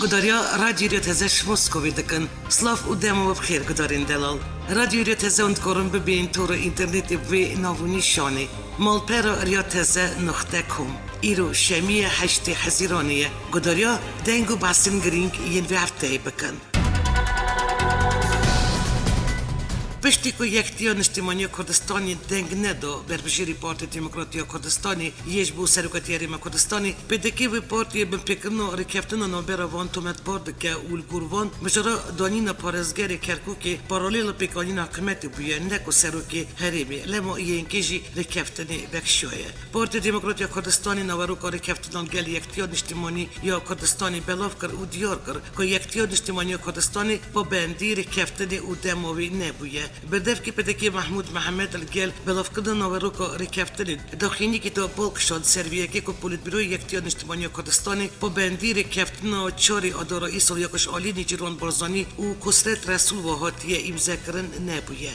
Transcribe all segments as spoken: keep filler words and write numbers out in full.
Gudariya Radyo Rêya Teze ji Moskovê dikin. Silav û dema we bi xêr gudarên delal. Radyo Rêya Teze hûn dikarin bibên tora înternetê bi vê nav û nîşanê: malpera rêya teze noqte com. Îro şemiyê heştê Hezîranê ye. Gudariya deng û behsên girîng yên vê hefteyê bikin. Piştî ku Yekitiya Niştimanî ya Kurdistanê deng neda berbijêrî Partiya Demokratî ya Kurdistanê yê ji bo serokatî Herêma Kurdistanê, P D K wê partiyê binpêkirina rêkeftina navbera van tometbar dike û li gor van mijara danîna parêzgerê Kerkûkê paralêla pêkanîna hikûmetê bûye, ne ku serokê herêmê, lema YNK'ê jî rêkeftinê bexşiyaye. Partiya Demokratî ya Kurdistanê naveroka rêkeftina li gel Yekitiya Niştimanî ya Kurdistanê belav kir û diyar kir ku Yekitiya Niştimanî ya Kurdistanê pabendî rêkeftinê û dema wê nebûye. Berdevkê P D K Mehmûd Mihemed li gel belavkirina naveroka rêkeftinê daxuyaniyekê da bal kişand ser vê yekê ku Polîtbîroya Yekitiya Niştimanî ya Kurdistanê pabendî rêkeftina çarê Adara îsal ya ku ji alî Nêçîrvan Barzanî û Kosret Resûl ve hatiye îmzekirin nebûye.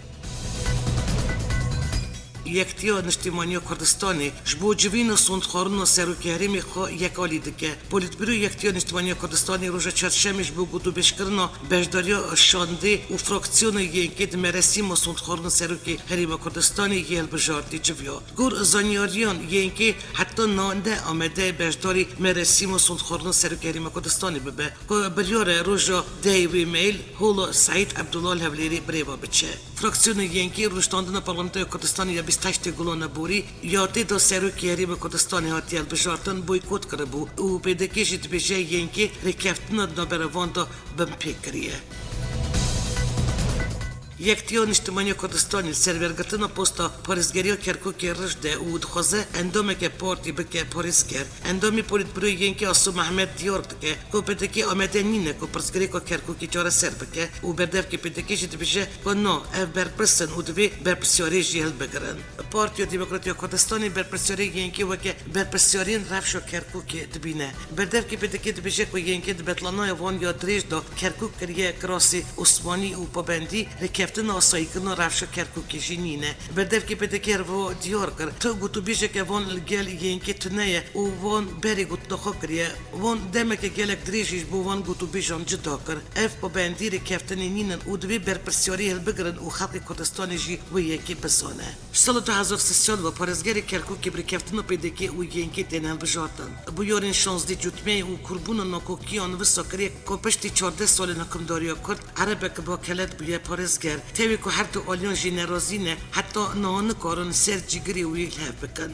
Yekitiya Niştimanî ya Kurdistanê ji bo civîna sondxwarina serokê herêmê xwe yekalî dike. Polîtbîroya Yekitiya Niştimanî ya Kurdistanê roja çarşemê ji bo gotûbêjkirina beşdariya şandê û fraksiyona Y N K di merasîma sondxwarina serokê Herêma Kurdistanê yê hilbijartî civiya. Gor zanyariyan Y N K heta niha ne amade beşdarî merasîma sondxwarina serokê Herêma Kurdistanê bibe, ku biryar e roja dehê wê mehê li hola Seîd Ebdullah li Hewlêrê birêve biçe. Fraksiyona Y N K rûniştandina Parlamentoya Kurdistanê ya bîst heştê Gulana borî ya tê de serokê Herêma Kurdistanê hatiye hilbijartin boykot kiribû û P D K jî dibêje Y N K rêkeftina di navbera van de binpêk kiriye. Yekitiya Niştimanî ya Kurdistanê li ser wergirtina posta parêzgeriya Kerkûkê rij de û dixwaze endameke partî bike parêzger. Endamê Polîtbîroyê Y N K Aso Mehmet diyar dike ku P D K amade nîne ku pirsgirêka Kerkûkê çareser bike û berdevkê P D K jî dibêje ku na, ev berpirs in û divê berpirsyarê jî hilbigirin. Partiya Demokratî ya Kurdistanê berpirsyarê Y N K weke berpirsyarên rewşa Kerkûkê dibîne. Berdevkê P D K dibêje ku Y N K di betlanaya van ya dirêj de Kerkûk kiriye kirasê Osmanî û pabendî rêkeftina asayîkirina rewşa Kerkûkê jî nîne. Berdevkê P D K her wiha diyar kir, tu gotûbêjeke van li gel Y N K tune ye û van berê gotina xwe kiriye. Van demeke gelek dirêj jî ji bo van gotûbêjan cida kir. Ev pabendî rêkeftinê nînin û divê berpirsyarî hilbigirin û xelkê Kurdistanê jî wê yekê bizane. Ji sala du hezar sêzdeh ve parêzgerê Kerkûkê bi rêkeftina P D K û Y N K tên hilbijartin. Bûyerên şazdeh cotmeyê û kûrbûna nakokiyan wisa kiriye ku piştî çardeh salên hikimdariya Kurd Erebek Bakelet bûye parêzger. Tevî ku her du aliyan jî nerazî ne, heta niha nikarin ser cîgirê wî li hev bikin.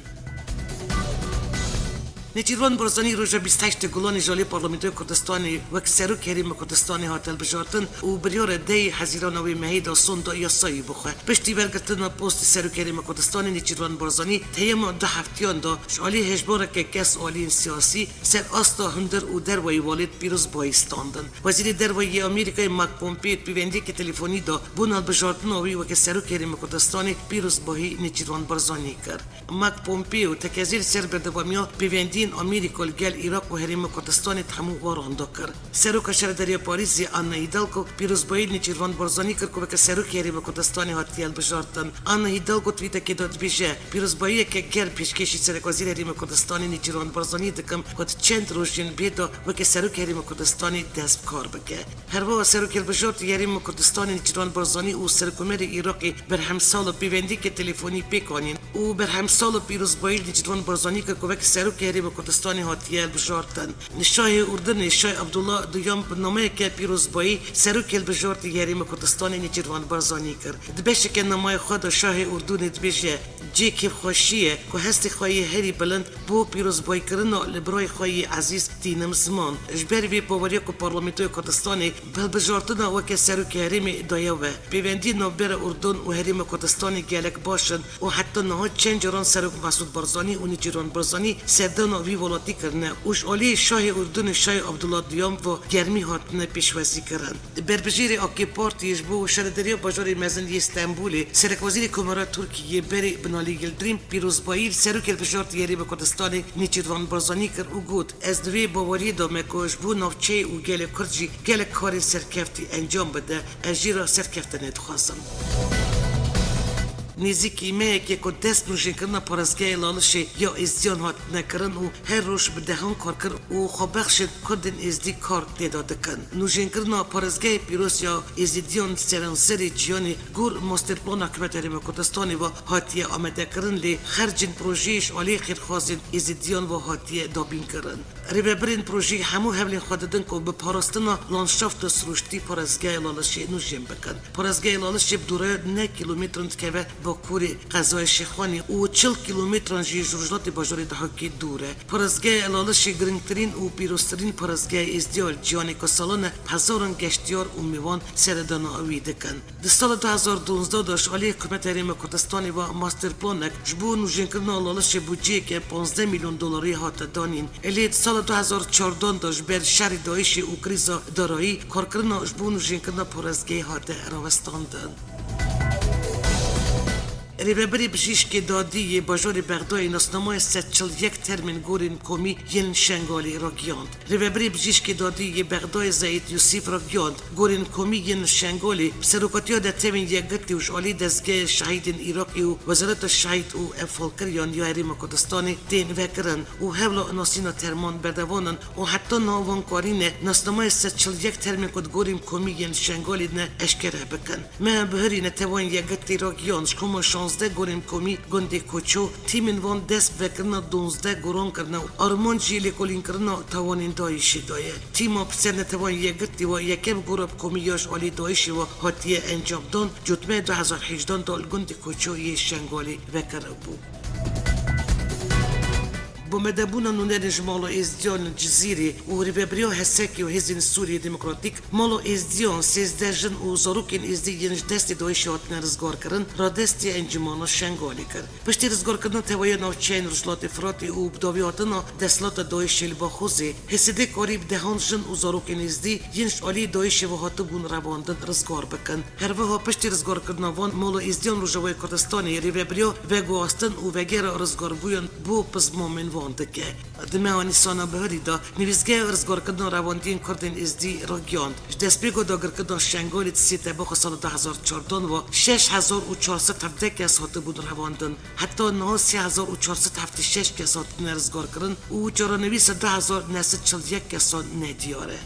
Nêçîrvan Barzanî roja bîst heştê Gulanê ji alî Parlamentoya Kurdistanê wek Serokê Herêma Kurdistanê hat hilbijartin û biryar e dehê Hezîrana wê mehê de sonda yasayî bixwe. Piştî wergirtina postê Serokê Herêma Kurdistanê Nêçîrvan Barzanî di heyama du heftiyan de ji alî hejmareke kes û aliyên siyasî ser asta hundir û dervayî welêt pîrozbayî standin. Wezîrê Derve yê Amerîkayê Mike Pompeo di pêvendiyeke telefonî de bûn hilbijartina wî weke Serokê Herêma Kurdistanê pîrozbahî Nêçîrvan Barzanî kir. Mike Pompeo tekezê li ser berdewamiya pêvendiyên Amerîka li gel Iraq û Herêma Kurdistanê di hemû weran de kir. Seroka Şaredariya Parîsê Anna Hidalgo pîrozbayî li Nêçîrvan Barzanî kir ku weke Serokê Herêma Kurdistanê hatiye hilbijartin. Anna Hidalgo twîtekê de dibêje, pîrozbayiyeke germ pêşkêşî Serekwezîrê Herêma Kurdistanê Nêçîrvan Barzanî dikim ku di çend rojên bê de weke Serokê Herêma Kurdistanê dest bi kar bike. Her wiha Serokê Hilbijartê Herêma Kurdistanê Nêçîrvan Barzanî û Serokkomarê Iraqê Berhem Salih pêvendiyeke telefonî pêk anîn û Berhem Salih pîrozbayî li Nêçîrvan Barzanî kir ku wek Serokê Herêma Kurdistanê hatiye hilbijartin. Şahê Urdunê Şah Abdullah Duyem bi nameyeke pîrozbayî Serokê Hilbijartê Herêma Kurdistanê Nêçîrvan Barzanî kir. Di beşeke nameyê xwe de Şahê Urdunê dibêje, cê kêfxweşî ye ku hestê xwe yê herî bilind bo pîrozbayîkirina li birayê xwe yê ezîz tînim ziman. Ji ber vê baweriya ku Parlamentoya Kurdistanê bi hilbijartina weke Serokê Herêmê daye we, pêvendiyê navbera Urdun û Herêma Kurdistanê gelek baş in û heta niha çend caran Serok Mesûd Barzanî û Nêçîrvan Barzanî serdana vî welatî kirine û ji alî Şahê Urdunê Şahê Abdullah Duyem ve germî hatine pêşwazîkirin. Berbijêrê A K Partiyê ji bo şaredariya bajarê mezin yê Stenbolê, Serekwezîrê Komara Tirkiyê berê Binalî Yildirim pîrozbayî li Serokê Hilbijartê Herêma Kurdistanê Nêçîrvan Barzanî kir û got, ez di vê baweriyê de me ku ji bo navçeyê û gelê Kurd jî gelek karên serkeftî encam bide, ez jê re serkeftinê dixwazim. Nêzîkî mehekê ku dest bi nûjênkirina parêzgehê Lalişê ya Êzidiyan hatine kirin û her roj bi dehan karker û xwebexşên Kurdên Êzidî kar tê de dikin. Nûjênkirina parêzgehê pîroz ya Êzidiyan seranserê cîhanê gor masterplana Hikûmeta Herêma Kurdistanê ve hatiye amadekirin, lê xercên projeyê ji aliyê xêrxwazên Êzidiyan ve hatiye dabînkirin. Rêvebirên projeyê hemû hewlên xwe didin ku bi parastina landşafta sirûştî parêzgeha Lalişê nûjên bikin. Parêzgeha Lalişê bi dûreya neh kîlometran dikeve bakurê qezaya Şêxwanê û çil kîlometran jî ji rojhilatê bajarê Dihokê dûr e. Parêzgeha Lalişê giringtirîn û pîroztirîn parêzgeha Êzdiya li cîhanê ku salan e bi hezaran geştyar û mêvan seredana wî dikin. Di sala du hezar duwazdeh de ji aliyê Hikûmeta Herêma Kurdistanê ve masterplanek ji bo nûjênkirina Lalişê budceyeke panzdeh milyon dolarî hate danîn. Lê di sala du hezar çardeh de ji ber şerê DAIŞê û krîza darayî karkirina ji bo nûjênkirina parêzgehê hate rawestandin. Rêvebirê Bijîşkê Dadî yê bajarê Bexdayê nasnameya sed çil yek termên gorên komî yên Şengalê ragihand. Rêvebirê Bijîşkê Dadî yê Bexdayê Zeîd Yûsîf ragihand, gorên komî yên Şengalê bi serokatiya Netewên Yekgirtî û ji alî Dezgeha Şehîdên Iraqê û Wezareta Şehîd û Enfalkiriyan ya Herêma Kurdistanê tên vekirin û hewla nasîna terman berdewam in û heta niha van karîne nasnameya sed çil yek termên ku di gorên komî yên Şengalê de ne eşkere bikin. Meha Bihurî Netewên Yekgirtî ragihan ji koma şazdeh gorên komî gundê Koço, tîmên van dest bi vekirina duwazdeh goran kirine û armanc jî lêkolînkirina tawanên DAIŞê daye. Tîma pirsiyar Netewên Yekgirtî ve yekem gora bi komî ya ji alî DAIŞê ve hatiye encamdan, cotmehê du hezar hejdan de li gundê Koço yê Şengalê vekiribû. Bombedebûna nûnerên ji mala Êzdiyan li Cizîrê û rêvebiriya HSKê û Hêzên Sûriyê Demokratîk, mala Êzdiyan, sêzdeh jin û zarokên Êzdî yên ji destê DAIŞê hatine rizgarkirin, radestî Encûmena Şengalê kir. Piştî rizgarkirina tevahiya navçeyên Rojhilatê Firatê û bi dawî hatina desthilata DAIŞê li Baxûzê, HSDê karî bi dehan jin û zarokên Êzdî yên ji alî DAIŞê ve hatibûn revandin rizgar bikin. Her wiha piştî rizgarkirina van, mala Êzdiyan Rojavayê Kurdistanê rêvebiriya veguhastin û vegera rizgarbûyan bo pizmamên van dike. Di meha Nîsana Bihurî de nivîsgeha rizgarkirina revandiyên Kurdên Êzdî ragihand, ji destpêka dagirkirina Şengalê di sê Tebaxa sala du hezar çardan ve şeş hezar û çar sed hevdeh kes hatibûn revandin. Heta niha sê hezar û çar sed heftê şeş kes hatine rizgarkirin û çarenivîsa du hezar neh sed çil yek kesan nediyar e.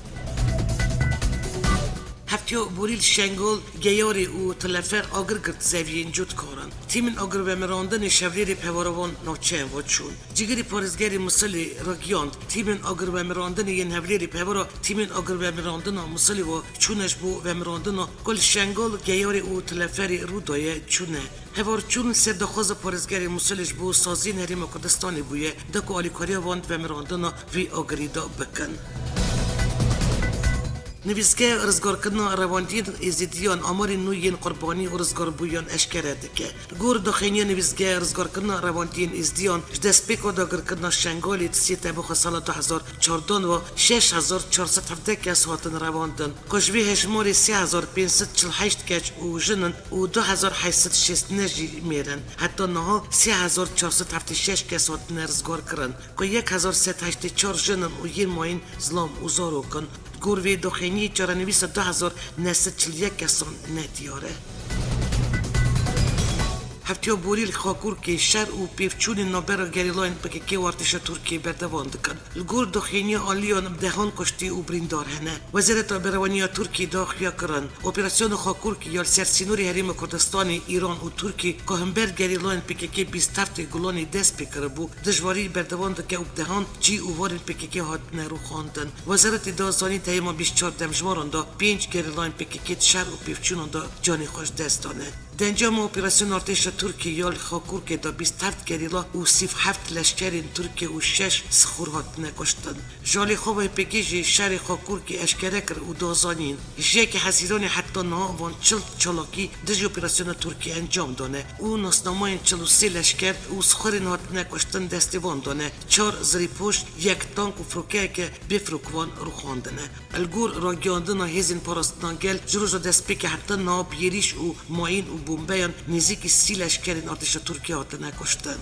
Heftiya borî li Şengal, Geyarê û Tilefer agir girt zeviyên cotkaran. Tîmên agirvemirandinê ji hevlêrê bi hevara van navçeyan ve çûn. Cîgirê parêzgerê Musilê ragihand, tîmên agirvemirandinê yên hevlêrê bi hevara tîmên agirvemirandina Musilê ve çûne ji bo vemirandina ku li Şengal, Geyarê û Tileferê rû daye çûne. Hevalçûn ser daxwaza parêzgerê Musilê ji bo saziyên Herêma Kurdistanê bûye, da ku alîkariya van di vemirandina vî agirî de bikin. Nivîsgeha rizgarkirina revandiyên Êzidiyan amarên nû yên qurbanî û rizgarbûyan eşkere dike. Li gor daxuyaniya nivîsgeha rizgarkirina revandiyên Êzidiyan, ji destpêka dagirkirina Şengalê di sê Tebaxa sala du hezar çardan ve şeş hezar çar sed hevdeh kes hatin revandin, ku ji vê hejmarê sê hezar pênc sed çil heşt keç û jin in û du hezar heşt sed şêst neh jî mêr in. Heta niha sê hezar çar sed heftê şeş kes hatine rizgarkirin, ku yek hezar sed heştê çar jin in û yên mayîn zilam û zarok in. Gor vê daxuyaniyê çarenivîsa du hezar neh sed çil yek kesan nediyar e. Heftiya borî li Xakurkê şer û pêvçûnên navbera gerîlayên P K K û artêşa Tirkiyê berdewam dikin. Li gor daxuyaniya aliyan bi dehan kuştî û birîndar hene. Wezareta Berevaniya Tirkiyê da xuya kirin, operasyona Xakurkê ya li ser sînorê Herêma Kurdistanê, Îran û Tirkiyê ku hember gerîlayên P K K bîst heftê Gulanê dest pê kiribû, dijwarî berdewam dike û bi dehan cî û warên P K K hatine rûxandin. Wezaretê da zanîn, di heyama bîst çar demjimmaran de pênc gerîlayên P K K di şer û pêvçûnan de canê xwe ji dest dane. Di encama operasyona artêşa Tirkiyê ya li Xakurkê de bîst heft gerîla û sî û heft leşkerên Tirkiye û şeş sixûr hatine kuştin. Ji alî xwe ve P K K jî şerê Xakurkê eşkere kir û da zanîn, ji yekê Hezîranê heta niha van çil çalakî dijî operasyona Tirkiyê encam dane û nasnamayên çil û sê leşker û sixurên hatine kuştin destê van dane. Çar zirîpoş, yek tank û firokeyeke bêfirokvan rûxandine. Li gor ragihandina Hêzên Parastina Gel, ji roja destpêkê heta niha bi êrîş û mayîn û bombeyan nêzîkî sî leşkerên artêşa Tirkiyê hatine kuştin.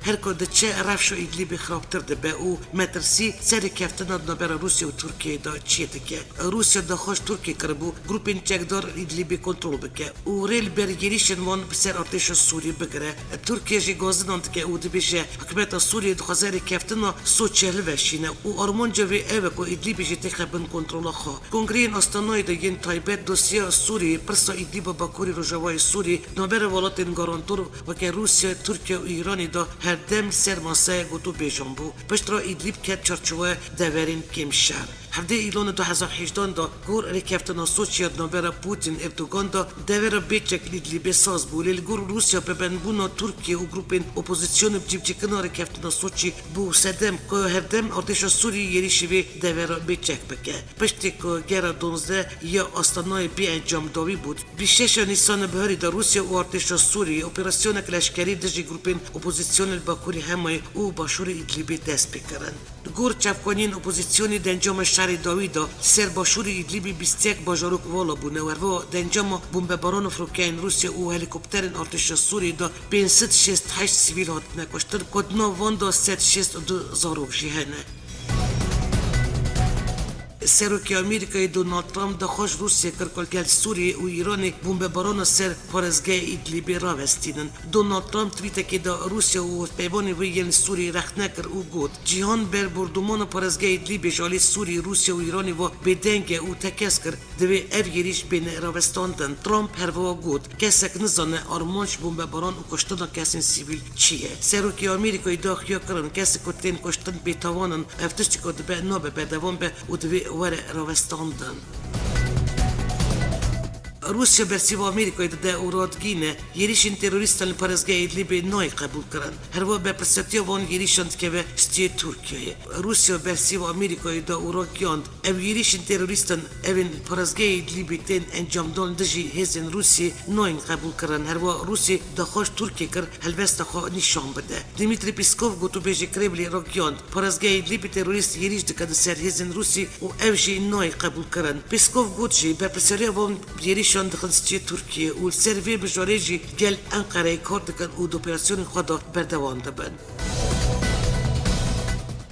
Her ku diçe, rewşa Îdlîbê xirabtir dibe û metirsî ser rêkeftina di navbera Rûsya û Tirkiyeyê de çêdike. Rûsya daxwaz Tirkiyê kiribû grûpên çekdar Îdlîbê kontrol bike û rê li ber êrîşên wan bi ser artêşa Sûrî bigire. Tirkiye jî gazinan dike û dibêje, hikûmeta Sûriyê dixwaze rêkeftina Soçiyê hilweşîne û armanca wê ew e ku Îdlîbê jî têxe bin kontrola xwe. Kongreyên Astanayê de yên taybet dosyeya Sûriyê, pirsa Îdlîba Bakurê Rojavayê Sûriyê, navbera welatên garantor weke Rûsya, Tirkiye û Îranê de herdem ser maseyê gotûbêjan bû. Piştre Îdlîb ket çarçoweya deverên kêm şer. Hevdeh Îlona du hezar hejdan de gor rêkeftina Soçiya di navbera Putin Erdogan de devera bêçek li Îdlîbê saz bû. Lê li gor Rûsya pêbendbûna Tirkiye û grûpên opozîsyonê bi cîbicîkirina rêkeftina Soçî bû sedem ku herdem artêşa Sûrî êrîşî vê devera bêçek bike. Piştî ku gera duwazdeh ya Astanayê bê encam dawî bû, bîst û şeş ya Nîsana biharî de Rûsya û artêşa Sûrî operasyonek leşkerî dijî grûpên opozîsyonê li Bakurê Hemayê û Başûrê Îdlîbê dest pê kirin. Li gor çavkaniyên opozîsyonê di encama şerê dawî de li ser Başûrê Îdlîbê bîst û yek bajarok vala bûne û herwiha di encama bombebaran û firokeyên Rûsya û helîkopterên artêşa Sûriyê de pênc sed şêst û heşt sivîl hatine kuştin, ku di nav wan de sed şêst û du zarok jî hene. Serokê Amerîkayê Donald Trump daxwaz Rûsya kir ku gel Sûriyê û Îranê bombebarana ser parêzgeha Îdlîbê rawestînin. Donald Trump twîtekê de Rûsya û hevpeyvanên wê yên li Sûriyê rexne kir û got, Cîhan ber bordûmana parêzgeha Îdlîbê ji alî Sûrî, Rûsya û Îranê ve bêdeng e û tekez kir, divê ev êrîş bêne rawestandin. Trump herwiha got, Kesek nizane armanc bombebaran û kuştina kesên sivîl çi ye. Serokê Amerîkayê daxuya kirin, kesê ku tên kuştin bêtawan in, ev tiştê ku dibe nabe berdewam be û divê were rawestandin. Rûsya bersîva Amerîkayê dide û radigihîne, êrîşên terorîstan li parêzgeha Îdlîbê nayê qebûlkirin. Herwiha berpirsiyatiya van êrîşan dikeve stûyê Tirkiyeyê. Rûsya bersîva Amerîkayê da û ragihand, ew êrîşên terorîstan ewên parêzgeha Îdlîbê tên encamdan dijî hêzên Rûsî nayên qebûlkirin. Herwiha Rûsî daxwaz Tirkiyê kir, helwesta xwe nîşan bide. Dmitry Peskov, gotûbêjê Kremlî, ragihand, parêzgeha Îdlîbê terorîst êrîş dike di ser hêzên Rûsî û ew jî nayê qebûlkirin. Peskov got jî, berpirsiyariya van êrîşan dixin stûyê Tirkiyê û li ser vê mijarê jî gel Enqereyê kar dikin û di operasyonên xwe de berdewam dibin.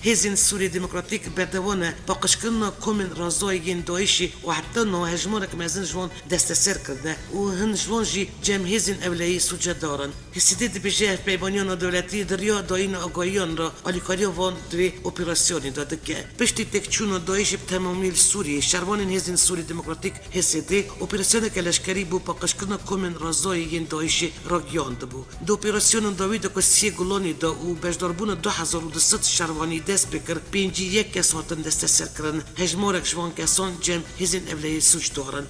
Hêzên Sûriyê Demokratîk berdewam ne paqijkirina komên Razayê yên DAIŞê û heta niha hejmarek mezin ji wan desteser kirine û hin ji wan jî cem hêzên ewleyahî sûcedar in. H S D dibêje, hevpeymaniya navdewletî di riya dayîna agahiyan re alîkariya van di vê operasyonê de dike. Piştî têkçûna DAIŞê bi temamî li Sûriyê, şervanên Hêzên Sûrî Demokratîk, H S D, operasyoneke leşkerî bo paqijkirina komên Razayê yên DAIŞê ragihiyandibû. Di operasyona dawî de ku siyê Gulanê de û beşdarbûna du hezar û du sed şervanî dest pê kir, pêncî yek kes hatin desteserkirin. Hejmarek ji van kesan cem hêzên ewleyahî sûcdar in.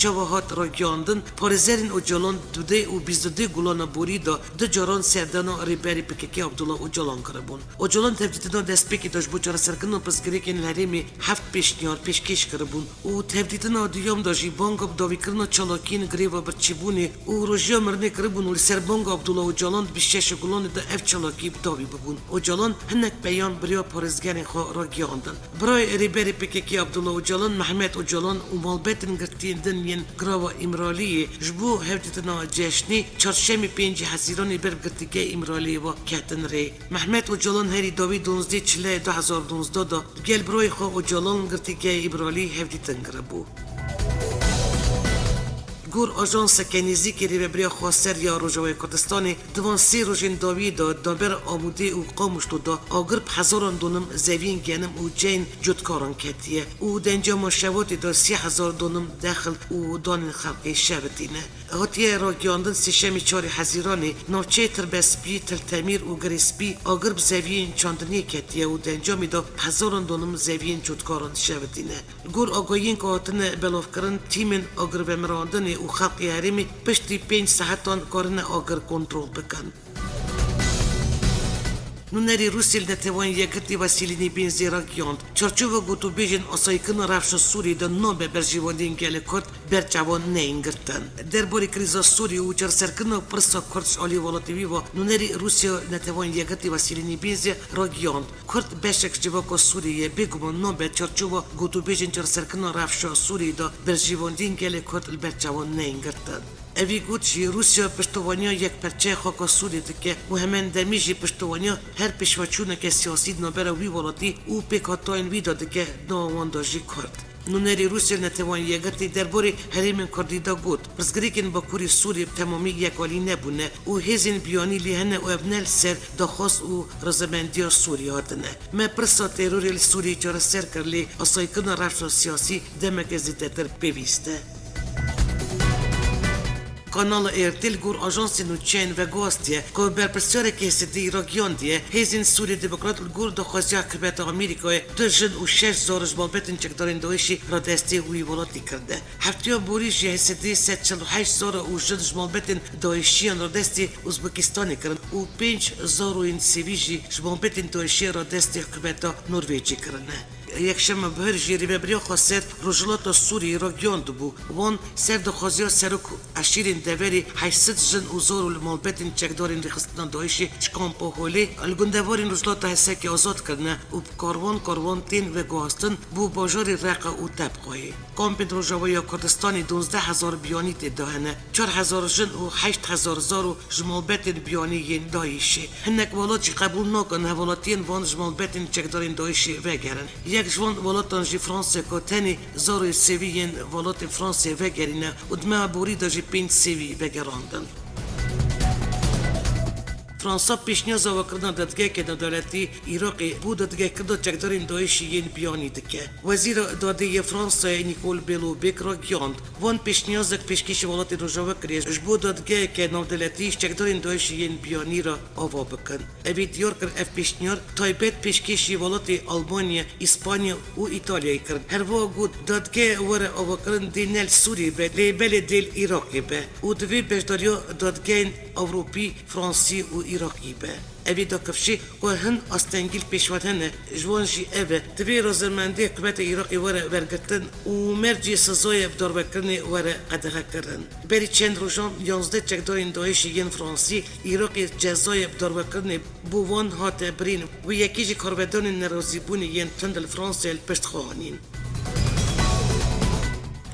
Çawa hat ragihandin, parêzerên Ocalan di dudê û bîst dudê Gulana borî de du caran serdana rêberê P K K Abdullah Ocalan kiribûn. Ocalan di hevdîtina destpêkê de ji bo çareserkirina pirsgirêkên li herêmê heft pêşniyar pêşkêş kiribûn û di hevdîtina duyem de jî banga bi dawîkirina çalakiyên greva birçîbûnê û rojiya mirinê kiribûn û li ser banga Abdullah Ocalan di bîst şeş Gulanê de ev çalakî bi dawî bibûn. Ocalan hinek peyan bi riya parêzgerên xwe ragihandin. Birayê rêberê P K K Abdullah Ocalan, Mehmet Ocalan û malbetên girtiyên din yên Girava Îmraliyê ji bo hevdîtina ceşnê çarşemê pêncî Hezîranê ber bi girtîgeha Îmraliyê ve ketin rê. Mehmet Ocalan herî dawî duwazdeh Çileyê du hezar û duwazdeh de digel birayê xwe Ocalan girtîgeha Îmraliyê hevdîtin kiribû. Gor ajanseke nêzîkî rêvebiriya xweser ya Rojavayê Kurdistanê di van sê rojên dawî de di navbera Amûdê û Qamişlo de agir bi hezaran donim zeviyên genim û cihên cotkaran ketiye û di encama şevatê de sê hezar donim dexil û danên xelkê şevitîne. Hatiye ragihandin, sêşemê çarê Hezîranê navçeyê Tirbespî, Til Temîr û Girê Spî agir bi zeviyên çandiniyê ketiye û di encamê de bi hezaran donim zeviyên cotkaran şevitîne. Li gor agahiyên ku hatine belavkirin, tîmên agirvemirandinê û xelkê herêmê piştî pênc saetan karine agir kontrol bikin. Nûnerê Rûsya li Netewên Yekgirtî Vasîlî Nebênzê ragihand, çarçova gotûbêjên asayîkirina rewşa Sûriyê de nabe berjewendiyên gelê Kurd ber çavan neyên girtin. Derbarê krîza Sûriyê û çareserkirina pirsa Kurd ji alî welatê wî ve nûnerê Rûsya li Netewên Yekgirtî Vasîlî Nebênzê ragihand, Kurd beşek ji civaka Sûriyê ye, bêguman nabe çarçowa gotûbêjên çareserkirina rewşa Sûriyê de berjewendiyên gelê Kurd li ber çavan neyên girtin. Evî got jî, Rûsya piştevaniya yekperçeya xaka Sûriyê dike û hemen demî jî piştevaniya her pêşveçûneke siyasî di navbera wî welatî û pêkhatayên wî de dike, di nava wan de jî Kurd. Nûnerê Rûsya li Netewên Yekgirtî derbarê herêmên Kurdî de got, pirsgirêkên Bakurê Sûriyê bi temamî yekalî nebûne û hêzên biyanî lê hene û ev ne li ser daxwaz û rizemendiya Sûriyê hatine. Me pirsa terorê li Sûriyê çareser kir, lê asayîkirina rewşa siyasî demeke zêdetir pêwîst e. Kanala R T li gor ajansên nûçeyên veguhastiye ku berpirsiyarek H S D'yê ragihandiye, hêzên Sûriyê Demokrat li gor daxwaziya hikûmeta Amerîkayê du jin û şeş zaro ji malbetên çekdarên DAIŞ'ê radestê wî welatî kirine. Hefteya borî jî H S D'yê sed çil û heşt zaro û jin ji malbetên DAIŞ'iyan radestê Uzbekistanê kirin û pênc zaroyên sivîl jî ji malbetên DAIŞ'ê radestê hikûmeta Norvêcê kirine. Yekşeme bihar jî Rêveberiya Xweser Rojhilata Sûriyê ragihiyandibû, wan ser daxwaziya serok eşîrên deverê heşt sed jin û zaro li malbetên çekdarên rêxistina DAIŞ'ê ji kampa Holê li gundevarên Rojhilata Hesekê azad kirine û bi karwan karwan tên veguhastin bo bajarê Reqa û Tebqayê. Kampên Rojavayê ya Kurdistanê duwazdeh hezar biyanî tê de hene, çar hezar jin û heşt hezar zaro ji malbetên biyanî yên DAIŞ'ê. Hinek welat jî qebûl nakin hevalatiyên van ji malbetên çekdarên DAIŞ'ê vegerin. Yek ji van welatan jî Fransa ku tenê zaroyê sivîl yên welatê Fransayê vegerîne û di meha borî de jî pênc sivîl vegerandin. Fransa pêşniyaza avakirina dadgeheke navdewletî Iraqê bo dadgehkirina çekdarên DAIŞ'ê yên biyanî dike. Wezîra Dadê yê Fransayê Nicole Belloubet ragihand, van pêşniyazek pêşkêşî welatên Rojava kiriye ji bo dadgeheke navdewletî ji çekdarên DAIŞ'ê yên biyanî re ava bikin. Evî diyar kir, ev pêşniyar taybet pêşkêşî welatê Almanya, Îspanya û Îtalyayê kirin. Her wiha got, dadgeh were avakirin dê ne li Sûriyê be, lê belê dê li Iraqê be û divê beşdariya dadgehên Ewropî, Fransî û Iraqî be. Evî dakifşê ku hin astengî li pêşvan hene, ji wan jî ev e, divê razemendê hikûmeta Iraqê were wergirtin û mercê sizayê bi darvekirinê were qedexekirin. Berî çend rojan yanzdeh çekdarên DAIŞ'ê yên Fransî Iraqê cezayê bi darvekirinê bo wan hate birîn. Wê yekê jî karvedanên nerazîbûnê yên tund li Fransayê li pişt xwe anîn.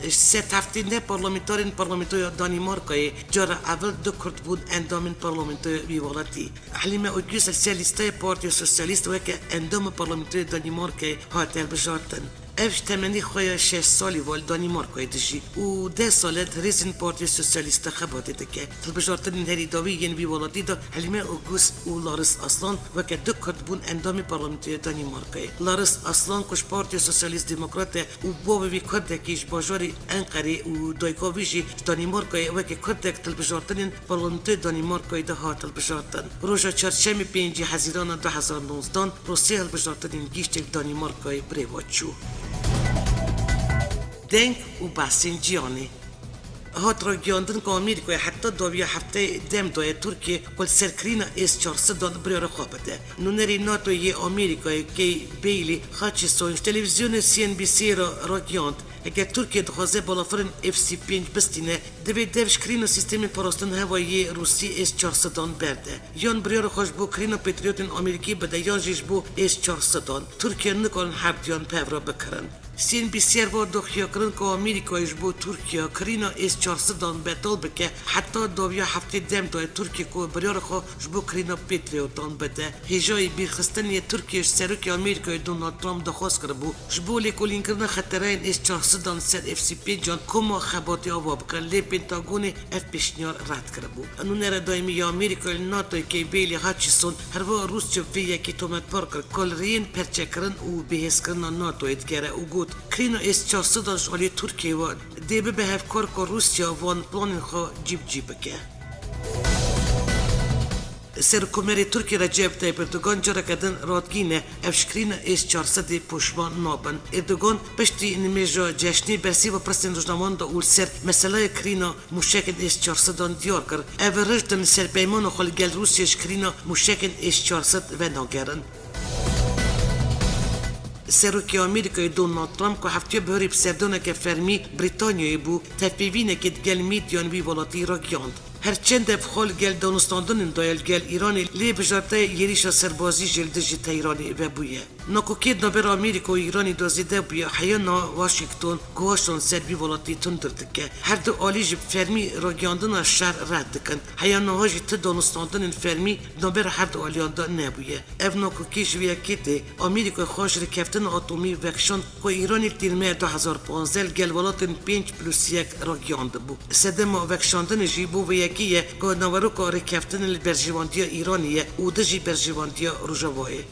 Ji sed heftê neh parlamenterên Parlamentoya Danîmarkayê cara ewil du Kurd bûn endamên parlamentoya wî welatî. Helîme Oguz li ser lîsteya Partiya Sosyalîst weke endama Parlamentoya Danîmarkayê hate hilbijartin. Ev ji temenî xwe ya şeş salî ve li Danîmarkayê dijî û deh sal e di hêzên Partiya Sosyalîst de xebatê dike. Hilbijartinên herî dawî yên vî welatî de Helîme Oguz û Laris Aslan weke du Kurd bûn endamê Parlamentoya Danîmarkayê. Laris Aslan ku ji Partiya Sosyalîst Demokrat e û bavê wî Kurdekî ji bajarê Enqerê û dayika wî jî ji Danîmarkayê weke Kurdek di hilbijartinên Parlamentoya Danîmarkayê de hat hilbijartin. Roja Çarşemê pêncî Hezîrana du hezar û nozdehan rosê hilbijartinên giştê li Danîmarkayê bi rê ve çû. Deng û behsên cîhanê. Hat ragihandin ku Amerîkayê heta dawiya hefteyê dem daye Tirkiyê ku li ser kirîna S çar sedan biryara xwe bide. Nûnerê NATO yê Amerîkayê Kay Bailey Hutchison ji televîzyonê C N B C re ragihand, eger Tirkiye dixwaze balafirên F pênc bistîne, divê dev ji kirîna sîstemên parastin hewayî yê Rûsî S çar sedan berde. Yan biryara xwe ji bo kirîna Patriotên Amerîkî bide yan jî ji bo S çar sedan. Tirkiye nikarin her duyan bi hev re bikirin. C N B C re va daxuyakirin ku Amerîkayê ji bo Tirkiye kirîna S çar sedan betal bike, heta dawiya heftê dem daye Tirkiye ku biryara xwe ji bo kirîna Patriotan bide. Hêjayî bîrxistinê yê Tirkiye ji Serokê Amerîkayê Donald Trump daxwaz kiribû, ji bo lêkolînkirina xeterayên S çar sedan li ser F pêncan koma xebatê ava bikin, lê Pentagonê ev pêşniyar red kiribû. Nûnera daîmî ya Amerîkayê li NATOyê Kay Bailey Hutchison herwiha Rûsya vê yekê tometbar kir ku li rêyên perçekirin û bihêzkirina NATOyê digere û got, kirîna S çar sedan ji aliyê Tirkiyeyê ve dê bibe hevkar ku Rûsya van planên xwe cîbicî bike. Serokkomarê Tirkiyê Recep Tayyip Erdogan careke din radgîne, ev ji kirîna S çar sedê poşman nabin. Erdogan piştî nimêja cejnê bersiva pirsên rojnamevan da û li ser meseleya kirîna mûşekên S çar sedan diyar kir, ev rijd in li ser peymana xwe li gel Rûsya ji kirîna mûşekên S çar sed venagerin. Serokê Amerîkayê Donald Trump ku heftiya bihurê bi serdaneke fermî Brîtanyayê bû, tevpêvînekê digel medyan wî welatî ragihand. Her çend ev xal gel danûstandinên dayel gel Îranê lê bijarteyê êrîşa serbazî ji li dijî Teyranê vebûye. Nakokê navbera Amerîka û Îranê de zêde bûye, heya niha Washington guhaştan ser vî welatî tundir dike. Her du alî jî bi fermî ragiyandina şer red dikin. Heya niha jî ti danûstandinên fermî navbera her du aliyan de nebûye. Ev nakokî ji vê yekê tê. Amerîka xwe ji rêkeftina atomî vekişand ku Îranê li tîrmeya du hezar panzdeh li gel welatên pênc plus yek ragiyandibû. Sedema vekişandinê jî bo vê yekê ye ku naveroka rêkeftinê li berjewendiya Îranê ye û dijî berjewendiya Rojavayê.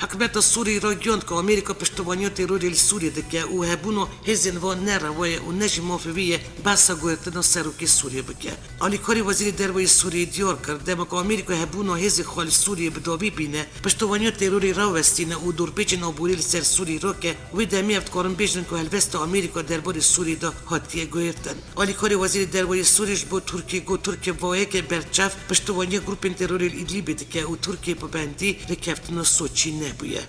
Hikûmeta Sûriyê ragihand ku Amerîka piştevaniya terorê li Sûriyê dike û hebûna hêzên van ne rewa ye û ne jî mafê wî ye behsa guhertina serokê Sûriyê bike. Alîkarê Wezîrê Derve yê Sûriyê diyar kir, dema ku Amerîka hebûna hêzê xwe li Sûriyê bi dawî bîne, piştevaniya terorê rawestîne û dorpêçên aborî li ser Sûriyê rake, wê demê ev dikarin bêjin ku helwesta Amerîka derbarê Sûriyê de hatiye guhertin. Alîkarê Wezîrê Derve yê Sûriyê ji bo Tirkiyê got, Tirkiye bi awayekê berçav piştevaniya grûpên terorê li Îdlîbê dike û Tirkiye pabendî rêkeftina Soçî nebûye.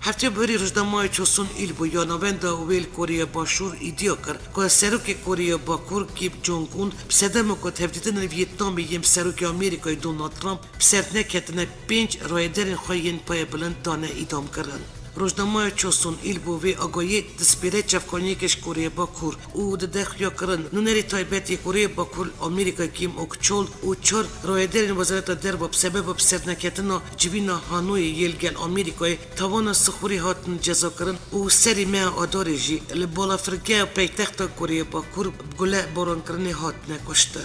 Heftê buherî rojnameya Chosun Ilbo ya navenda wê li Koreya Başûr îdia kir ku serokê Koreya Bakur Kim Jong-un bi sedema ku tevdîtinên Vîetnamê yên bi serokê Amerîkayê Donald Trump bi ser neketine pênc rayedarên xwe yên payebilind dane îdamkirin. Rojnameya Chosun Ilbo vê agahiyê dispêre çavkaniyeke ji Koreya Bakur û dide xuyakirin nûnerê taybet yê Koreya Bakur li Amerîka Kim Ok Chol û çar rayedarên Wezareta Derve bi sebeba bi serneketina civîna Hanoyê yê li gel Amerîkayê tawana sixurî hatin cezakirin û serê meha Adarê jî li balafirgeha paytexta Koreya Bakur bi gule barankirinê hatine kuştin.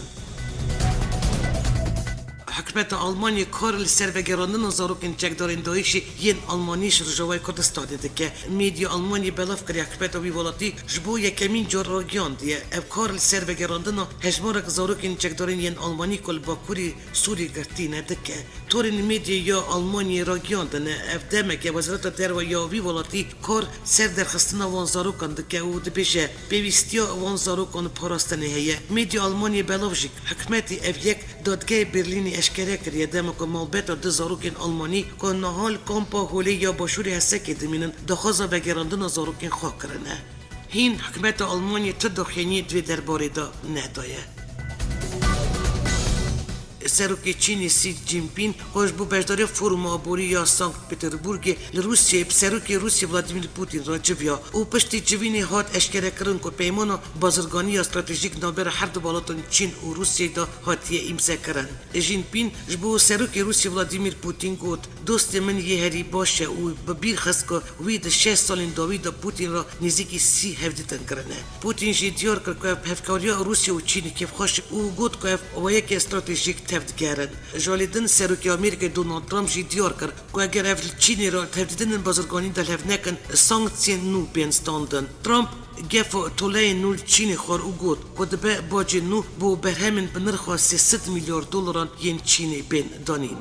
Hikûmeta Almanyê kar li ser vegerandina zarokên çekdarên DAIŞê yên Almanî ji Rojavayê Kurdistanê dike. Medya Almanyê belav kiriye hikûmeta wî welatî ji bo yekemîn car ragihandiye. Ev kar li ser vegerandina hejmarek zarokên çekdarên yên Almanî ku li Bakurê Sûriyê girtî ne dike. Torên medyayê ya Almanyê ragihiyandine, ev demeke Wezareta Derve ya wî welatî kar ser derxistina wan zarokan dike û dibêje, pêwîstiya wan zarokan parastinê heye. Medya Almanyê belav jî, hikûmetê ev yek dadgehê Berlînê eşkere kiriye, dema ku malbata du zarokên Almanî ku niha li kampa Holê ya başûrê Hesekê dimînin, daxwaza vegerandina zarokên xwe kirine. Hîn hikûmeta Almanyê tu daxuyaniyê di vê derbarê de nedaye. Serokê Çînê Xi Jinping xwe ji bo beşdariya Foruma Aborî ya Sankt Peterburgê li Rûsyayê bi serokê Rûsyê Vladimir Putin re civiya û piştî civînê hat eşkerekirin ku peymana bazirganî ya stratejîk navbera her du welatên Çîn û Rûsyayê de hatiye îmzekirin. Jinping ji bo serokê Rûsya Vladimir Putin got, Dostê min yê herî baş e û bi bîr xist ku wî di şeş salên dawî de Putin re nêzîkî sî hevdîtin kirine. Putin jî diyar kir ku ev hevkariya Rûsya û Çînê kêfxweş e û got ku ev awayeke stratejîk tevdigerin. Ji alî din serokê Amerîkayê Donald Trump jî diyar kir ku eger ev li Çînê re tevdîtinên bazirganî de li hev nekin, sanksiyên nû bên standin. Trump gefa toleyên nû li Çînê xwar û got ku dibe bacên nû bo berhemên bi nirxa sê sed milyar dolaran yên Çînê bên danîn.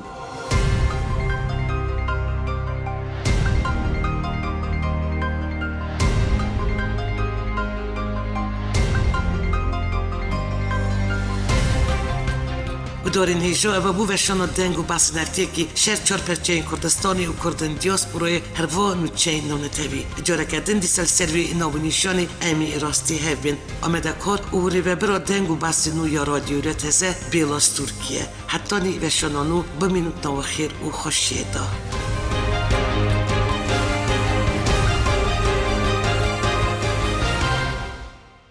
Gudarên hêja, eva bû veşana deng û behsên hertiyekî şer çar perçeyên Kurdistanê û Kurdên diasporayê herva nûçeyên navnetewî. Careke din dîsa li ser vê navnîşanê em ê rastî hev bên. Amedekar û rêvebira deng û behsên nû ya Radyo Hürriyet Heze Bêla Stûrkî ye. Hetanî veşana nû bimînin di nava xêr û xweşiyê de.